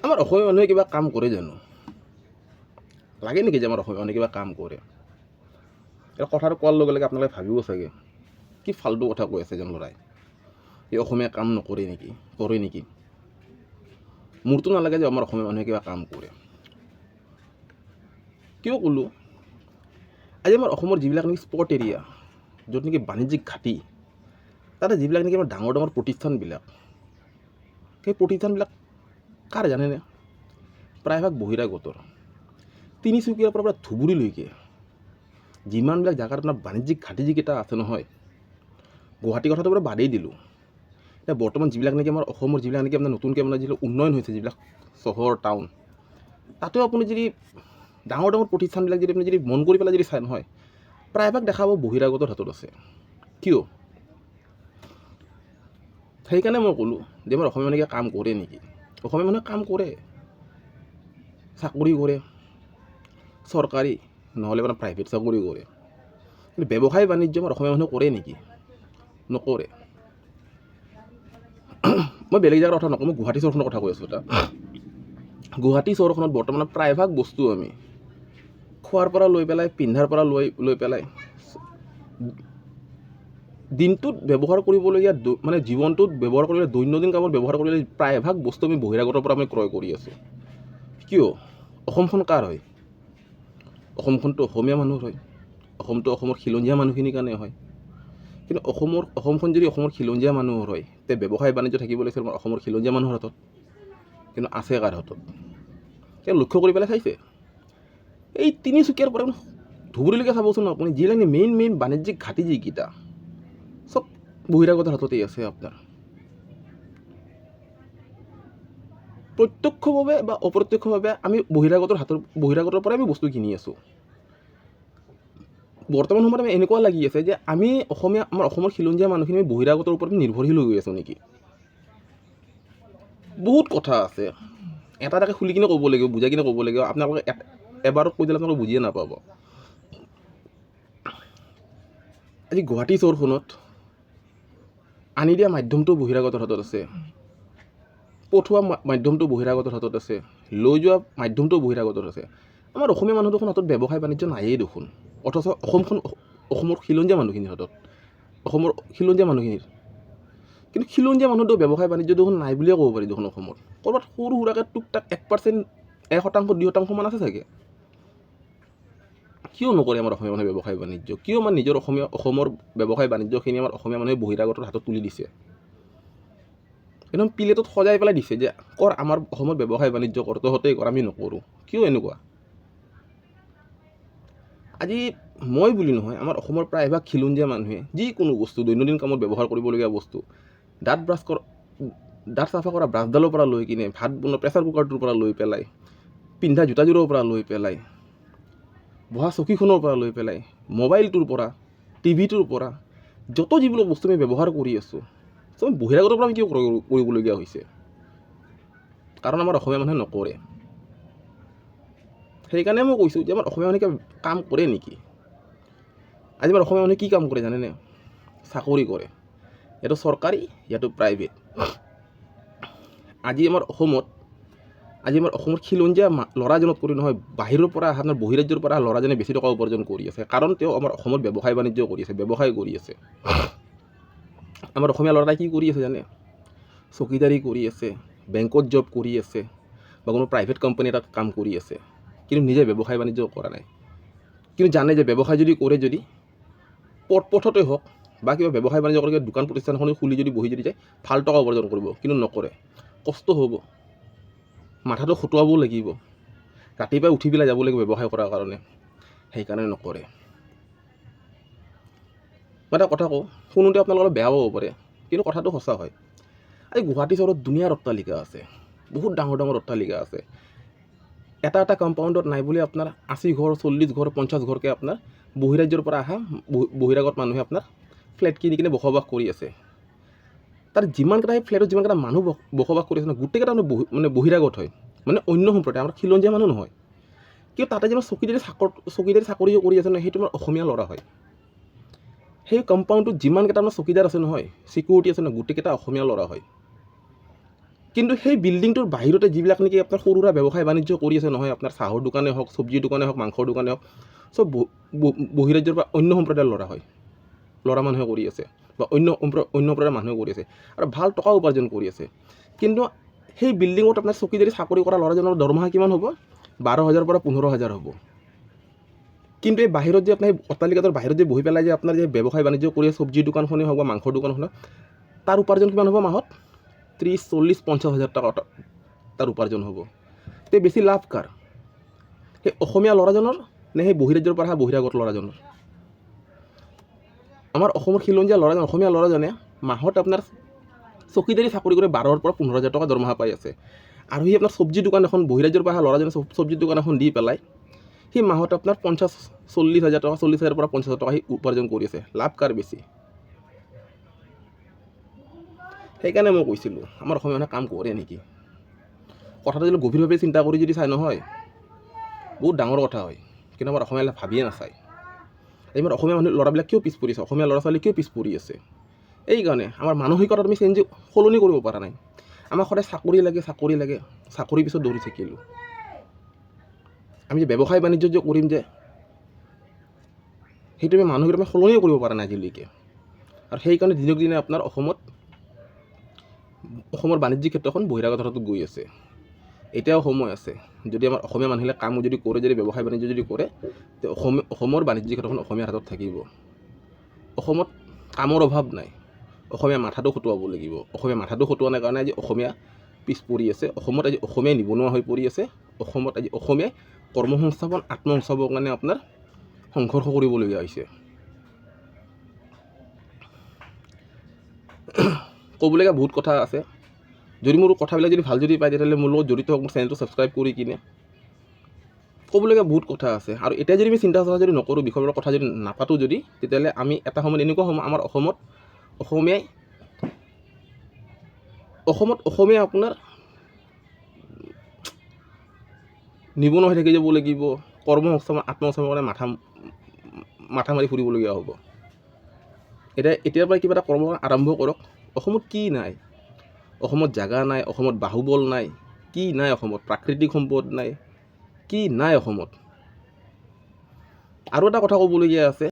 আমাৰ অসমীয়া মানুহে কিবা কাম কৰে জানো? লাগে নেকি যে আমাৰ অসমীয়া মানুহে কিবা কাম কৰে? এই কথাটো কোৱাৰ লগে লগে আপোনালোকে ভাবিব চাগে, কি ফাল্টু কথা কৈ আছে এজন ল'ৰাই, এই অসমীয়া কাম নকৰে নেকি, কৰে নেকি? মোৰতো নালাগে যে আমাৰ অসমীয়া মানুহে কিবা কাম কৰে। কিয় ক'লোঁ? আজি আমাৰ অসমৰ যিবিলাক নেকি স্পট এৰিয়া, য'ত নেকি বাণিজ্যিক ঘাটি, তাতে যিবিলাক নেকি আমাৰ ডাঙৰ ডাঙৰ প্ৰতিষ্ঠানবিলাক, সেই প্ৰতিষ্ঠানবিলাক কাৰ জানেনে? প্ৰায়ভাগ বহিৰাগতৰ। তিনিচুকীয়াৰ পৰা ধুবুৰীলৈকে যিমানবিলাক জেগাত আপোনাৰ বাণিজ্যিক ঘাটি যিকেইটা আছে নহয়, গুৱাহাটীৰ কথাটো বাৰু বাদেই দিলোঁ। এতিয়া বৰ্তমান যিবিলাক নেকি আমাৰ অসমৰ যিবিলাক নেকি আপোনাৰ নতুনকৈ মানে যিবিলাক উন্নয়ন হৈছে, যিবিলাক চহৰ টাউন, তাতেও আপুনি যদি ডাঙৰ ডাঙৰ প্ৰতিষ্ঠানবিলাক যদি আপুনি যদি মন কৰি পেলাই যদি চায় নহয়, প্ৰায়ভাগ দেখা পাব বহিৰাগতৰ হাতত আছে। কিয়? সেইকাৰণে মই ক'লোঁ যে আমাৰ অসমীয়া মানুহে কাম কৰে নেকি? অসমীয়া মানুহে কাম কৰে, চাকৰি কৰে, চৰকাৰী নহ'লে মানে প্ৰাইভেট চাকৰি কৰে। কিন্তু ব্যৱসায় বাণিজ্য আমাৰ অসমীয়া মানুহে কৰে নেকি? নকৰে। মই বেলেগ জেগাৰ কথা নকওঁ, মই গুৱাহাটী চহৰখনৰ কথা কৈ আছোঁ। এটা গুৱাহাটী চহৰখনত বৰ্তমান প্ৰায়ভাগ বস্তু আমি খোৱাৰ পৰা লৈ পেলাই, পিন্ধাৰ পৰা লৈ লৈ পেলাই, দিনটোত ব্যৱহাৰ কৰিবলগীয়া, মানে জীৱনটোত ব্যৱহাৰ কৰিবলৈ, দৈনন্দিন কামত ব্যৱহাৰ কৰিবলৈ প্ৰায়ভাগ বস্তু আমি বহিৰাগতৰ পৰা আমি ক্ৰয় কৰি আছোঁ। কিয়? অসমখন কাৰ হয়? অসমখনতো অসমীয়া মানুহৰ হয়। অসমটো অসমৰ খিলঞ্জীয়া মানুহখিনিৰ কাৰণে হয়। কিন্তু অসমখন যদি অসমৰ খিলঞ্জীয়া মানুহৰ হয়, তে ব্যৱসায় বাণিজ্য থাকিব লাগিছিল আমাৰ অসমৰ খিলঞ্জীয়া মানুহৰ হাতত। কিন্তু আছে কাৰ হাতত? তেওঁ লক্ষ্য কৰি পেলাই চাইছে? এই তিনিচুকীয়াৰ পৰা ধুবুৰীলৈকে চাবচোন আপুনি, যিবিলাক মেইন মেইন বাণিজ্যিক ঘাটি যিকেইটা, চব বহিৰাগতৰ হাততেই আছে আপোনাৰ। প্ৰত্যক্ষভাৱে বা অপ্ৰত্যক্ষভাৱে আমি বহিৰাগতৰ পৰাই আমি বস্তু কিনি আছোঁ। বৰ্তমান সময়ত আমি এনেকুৱা লাগি আছে যে আমি অসমীয়া, আমাৰ অসমৰ খিলঞ্জীয়া মানুহখিনি বহিৰাগতৰ ওপৰত নিৰ্ভৰশীল হৈ গৈ আছোঁ নেকি? বহুত কথা আছে, এটা এটাকৈ খুলি কিনে ক'ব লাগিব, বুজাই কিনে ক'ব লাগিব। আপোনালোকে এবাৰত কৈ দিলে আপোনালোকে বুজিয়ে নাপাব। আজি গুৱাহাটী চহৰখনত আনি দিয়া মাধ্যমটো বহিৰাগতৰ হাতত আছে, পঠোৱা মাধ্যমটো বহিৰাগতৰ হাতত আছে, লৈ যোৱা মাধ্যমটো বহিৰাগতৰ আছে। আমাৰ অসমীয়া মানুহ দেখোন হাতত ব্যৱসায় বাণিজ্য নায়েই দেখোন। অথচ অসমখন অসমৰ খিলঞ্জীয়া মানুহখিনিৰ হাতত, অসমৰ খিলঞ্জীয়া মানুহখিনিৰ। কিন্তু খিলঞ্জীয়া মানুহটো ব্যৱসায় বাণিজ্য দেখোন নাই বুলিয়ে ক'ব পাৰি দেখোন অসমত। ক'ৰবাত সৰু সুৰাকৈ টুক টাক 1%, 1%, 2%মান আছে চাগে। কিয় নকৰে আমাৰ অসমীয়া মানুহে ব্যৱসায় বাণিজ্য? কিয় আমাৰ নিজৰ অসমীয়া অসমৰ ব্যৱসায় বাণিজ্যখিনি আমাৰ অসমীয়া মানুহে বহিৰাগতৰ হাতত তুলি দিছে? একদম প্লেটত সজাই পেলাই দিছে যে কৰ, আমাৰ অসমত ব্যৱসায় বাণিজ্য কৰ, তহঁতেই কৰ, আমি নকৰোঁ। কিয় এনেকুৱা? আজি মই বুলি নহয়, আমাৰ অসমৰ প্ৰায়ভাগ খিলঞ্জীয়া মানুহে যিকোনো বস্তু, দৈনন্দিন কামত ব্যৱহাৰ কৰিবলগীয়া বস্তু, দাঁত ব্ৰাছ কৰা, দাঁত চাফা কৰা ব্ৰাছডালৰ পৰা লৈ কিনে, ভাত বনোৱা প্ৰেছাৰ কুকাৰটোৰ পৰা লৈ পেলাই, পিন্ধা জোতাযোৰৰ পৰা লৈ পেলাই, বহা চকীখনৰ পৰা লৈ পেলাই, মোবাইলটোৰ পৰা, টিভিটোৰ পৰা, যত যিবিলাক বস্তু আমি ব্যৱহাৰ কৰি আছোঁ, চব বহিৰাগতৰ পৰা আমি কিয় ক্ৰয় কৰিবলগীয়া হৈছে? কাৰণ আমাৰ অসমীয়া মানুহে নকৰে। সেইকাৰণে মই কৈছোঁ যে আমাৰ অসমীয়া মানুহে কিবা কাম কৰে নেকি? আজি আমাৰ অসমীয়া মানুহে কি কাম কৰে জানেনে? চাকৰি কৰে, ইয়াতো চৰকাৰী, ইয়াতো প্ৰাইভেট। আজি আমাৰ অসমৰ খিলঞ্জীয়া ল'ৰাজনত কৰি নহয়, বাহিৰৰ পৰা অহা, আপোনাৰ বহিৰাজ্যৰ পৰা অহা ল'ৰাজনে বেছি টকা উপাৰ্জন কৰি আছে। কাৰণ তেওঁ আমাৰ অসমত ব্যৱসায় বাণিজ্য কৰি আছে, ব্যৱসায় কৰি আছে। আমাৰ অসমীয়া ল'ৰাই কি কৰি আছে জানে? চকীদাৰী কৰি আছে, বেংকত জব কৰি আছে বা কোনো প্ৰাইভেট কোম্পানী এটাত কাম কৰি আছে, কিন্তু নিজে ব্যৱসায় বাণিজ্য কৰা নাই। কিন্তু জানে যে ব্যৱসায় যদি কৰে, যদি পথতে হওক বা কিবা ব্যৱসায় বাণিজ্য কৰি দোকান প্ৰতিষ্ঠান এখন খুলি যদি বহি যদি যায়, ভাল টকা উপাৰ্জন কৰিব। কিন্তু নকৰে। কষ্ট হ'ব, মাথাটো খটুৱাবও লাগিব, ৰাতিপুৱাই উঠি পেলাই যাব লাগিব ব্যৱসায় কৰাৰ কাৰণে, সেইকাৰণে নকৰে। মই এটা কথা কওঁ, শুনোতে আপোনালোকৰ বেয়া পাব পাৰে, কিন্তু কথাটো সঁচা হয়। আজি গুৱাহাটী চহৰত দুনীয়াৰ অট্টালিকা আছে, বহুত ডাঙৰ ডাঙৰ অট্টালিকা আছে। এটা এটা কম্পাউণ্ডত নাই বুলি আপোনাৰ 80 ঘৰ, 40 ঘৰ, 50 ঘৰকৈ আপোনাৰ বহিৰাজ্যৰ পৰা অহা বহিৰাগত মানুহে আপোনাৰ ফ্লেট কিনি কিনে বসবাস কৰি আছে। তাৰ যিমানকেইটা সেই ফ্লেটত যিমানকেইটা মানুহ বসবাস কৰি আছে ন, গোটেইকেইটা মানে মানে বহিৰাগত হয়, মানে অন্য সম্প্ৰদায়, আমাৰ খিলঞ্জীয়া মানুহ নহয়। কিন্তু তাতে যিমান চকীদাৰী চাকৰি কৰি আছে নহয়, সেইটো আমাৰ অসমীয়া ল'ৰা হয়। সেই কম্পাউণ্ডটোত যিমানকেইটা আমাৰ চকীদাৰ আছে নহয়, চিকিউৰিটি আছে নহয়, গোটেইকেইটা অসমীয়া ল'ৰা হয়। কিন্তু সেই বিল্ডিংটোৰ বাহিৰতে যিবিলাক নেকি আপোনাৰ সৰু সুৰা ব্যৱসায় বাণিজ্য কৰি আছে নহয়, আপোনাৰ চাহৰ দোকানেই হওক, চব্জিৰ দোকানেই হওক, মাংসৰ দোকানেই হওক, চব বহিৰাজ্যৰ পৰা অন্য সম্প্ৰদায়ৰ ল'ৰা হয়, ল'ৰা মানুহে কৰি আছে বা অন্য সম্প্ৰদায়ৰ মানুহে কৰি আছে আৰু ভাল টকা উপাৰ্জন কৰি আছে। কিন্তু সেই বিল্ডিঙত আপোনাৰ চকীদাৰী চাকৰি কৰা ল'ৰাজনৰ দৰমহা কিমান হ'ব? 12,000ৰ পৰা 15,000 হ'ব। কিন্তু এই বাহিৰত যে আপোনাৰ অট্টালিকাটোৰ বাহিৰত যে বহি পেলাই যে আপোনাৰ যে ব্যৱসায় বাণিজ্য কৰি আছে, চব্জিৰ দোকানখনেই হওক বা মাংসৰ দোকানখনে, তাৰ উপাৰ্জন কিমান হ'ব মাহত? 30, 40, 50 হাজাৰ টকা তাৰ উপাৰ্জন হ'ব। তে বেছি লাভ কাৰ? সেই অসমীয়া ল'ৰাজনৰ নে সেই বহিৰাজ্যৰ পৰা অহা বহিৰাগত ল'ৰাজনৰ? আমাৰ অসমৰ খিলঞ্জীয়া ল'ৰাজন, অসমীয়া ল'ৰাজনে মাহত আপোনাৰ চকীদাৰী চাকৰি কৰি 12ৰ পৰা 15 হাজাৰ টকা দৰমহা পাই আছে আৰু সি আপোনাৰ চব্জি দোকান এখন, বহিৰাজ্যৰ পৰা অহা ল'ৰাজনে চব্জিৰ দোকান এখন দি পেলাই সি মাহত আপোনাৰ 50, 40 হাজাৰ টকা, 40 হাজাৰৰ পৰা 50 হাজাৰ টকা সি উপাৰ্জন কৰি আছে। লাভ কাৰ বেছি? সেইকাৰণে মই কৈছিলোঁ, আমাৰ অসমীয়া মানুহে কাম কৰে নেকি? কথাটো যদি গভীৰভাৱে চিন্তা কৰি যদি চাই নহয়, বহুত ডাঙৰ কথা হয়। কিন্তু আমাৰ অসমীয়া ভাবিয়ে নাচায়। আমাৰ অসমীয়া মানুহ ল'ৰাবিলাক কিয় পিছ পৰিছে? অসমীয়া ল'ৰা ছোৱালী কিয় পিছ পৰি আছে? এইকাৰণে আমাৰ মানসিকতাত আমি চেঞ্জ, সলনি কৰিব পৰা নাই। আমাক সদায় চাকৰি লাগে, চাকৰি লাগে, চাকৰিৰ পিছত দৌৰি থাকিলোঁ। আমি যে ব্যৱসায় বাণিজ্য যে কৰিম যে, সেইটো আমি মানসিকতা আমি সলনিয়ে কৰিব পৰা নাই আজিলৈকে। আৰু সেইকাৰণে দিনক দিনে আপোনাৰ অসমৰ বাণিজ্যিক ক্ষেত্ৰখন বহিৰাগতৰ হাতত গৈ আছে। এতিয়াও সময় আছে। যদি আমাৰ অসমীয়া মানুহবিলাক কাম যদি কৰে, যদি ব্যৱসায় বাণিজ্য যদি কৰে, তে অসমৰ বাণিজ্যিক ক্ষেত্ৰখন অসমীয়াৰ হাতত থাকিব। অসমত কামৰ অভাৱ নাই, অসমীয়া মাথাটো খটুৱাব লাগিব। অসমীয়া মাথাটো খটুওৱা নাই কাৰণে আজি অসমীয়া পিছ পৰি আছে। অসমত আজি অসমীয়াই নিবনুৱা হৈ পৰি আছে। অসমত আজি অসমীয়াই কৰ্মসংস্থাপন, আত্মসংস্থাপনৰ কাৰণে আপোনাৰ সংঘৰ্ষ কৰিবলগীয়া হৈছে। ক'বলগীয়া বহুত কথা আছে। যদি মোৰ কথাবিলাক যদি ভাল যদি পায়, তেতিয়াহ'লে মোৰ লগত জড়িত হওক, মোৰ চেনেলটো ছাবস্ক্ৰাইব কৰি কিনে। ক'বলগীয়া বহুত কথা আছে। আৰু এতিয়া যদি আমি চিন্তা চৰ্চা যদি নকৰোঁ, বিষয়বোৰৰ কথা যদি নাপাতোঁ যদি, তেতিয়াহ'লে আমি এটা সময়ত এনেকুৱা সময় আমাৰ অসমত অসমীয়াই, অসমত অসমীয়া আপোনাৰ নিবনুৱা হৈ থাকি যাব লাগিব। কৰ্মসংস্থাপন, আত্মসংস্থাপনৰ কাৰণে মাথা মাৰি ফুৰিবলগীয়া হ'ব। এতিয়াৰ পৰাই কিবা এটা কৰ্ম আৰম্ভ কৰক। অসমত কি নাই? অসমত জাগা নাই, অসমত বাহুবল নাই, কি নাই অসমত? প্ৰাকৃতিক সম্পদ নাই, কি নাই অসমত? আৰু এটা কথা ক'বলগীয়া আছে।